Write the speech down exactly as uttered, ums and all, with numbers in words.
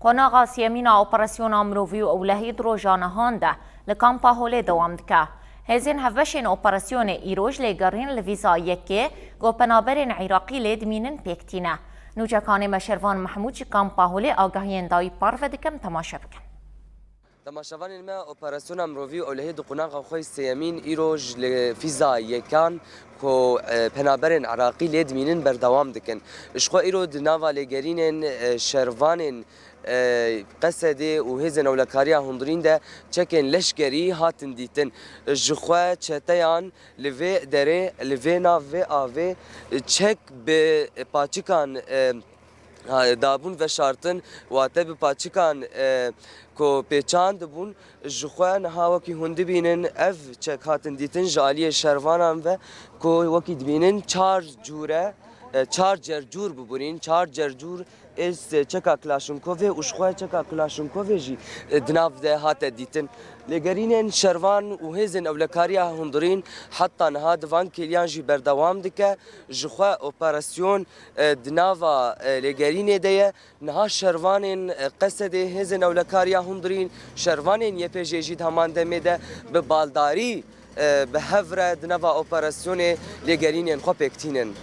Qonaxa siyemîn a operasyona mirovî û ewlehî di roja nihan de li kampa Holê dewam dike. Hêzên hevbeşên operasyonê îroj lêgerîn li vîza yekê ku penaberên Iraqî lê dimînin pêk tîne. Nûçekanê me Şervan Mehmûd ji kampa Holê agahiyên dayî parve dikim, temaşe bikin. Temaşevanên me, operasyona mirovî û ewlehî di qonaxa xwe sêyemîn îroj li vîza yekan ku, e, penaberên Iraqî lê dimînin berdewam dikin. Ji xwe îro di nava lêgerînên, e, şervanên, e, Qesedê û hêzên ewlekariya hundirîn de çekên leşkerî hatin dîtin. Ji xwe çeteyan li vê derê, li vê nav vê avê çek bi paçikan, e, ha, dabûn veşartin, wate bi paçikan, e, ku pêçan dibûn, ji xwe niha wekî hûn dibînin, ev çek hatin dîtin ji aliyê şervanan ve ku wekî dibînin çar cûre, e, çar cercûr biburîn, çar cercûr êst çeka Klaşnkovê û ji xwe çeka Klaşnkovê jî, e, di nav de hate dîtin. Lêgerînên şervan û hêzên ewlekariya hundirîn heta niha di van kêliyan jî berdewam dike. Ji xwe operasyon, e, di nava, e, lêgerînê de ye. Niha şervanên, e, Qesedê, hêzên ewlekariya hundirîn, şervanên Y P J jî di heman demê de bi baldarî, e, bi hev re di nava operasyonê lêgerînên xwe pêk tînin.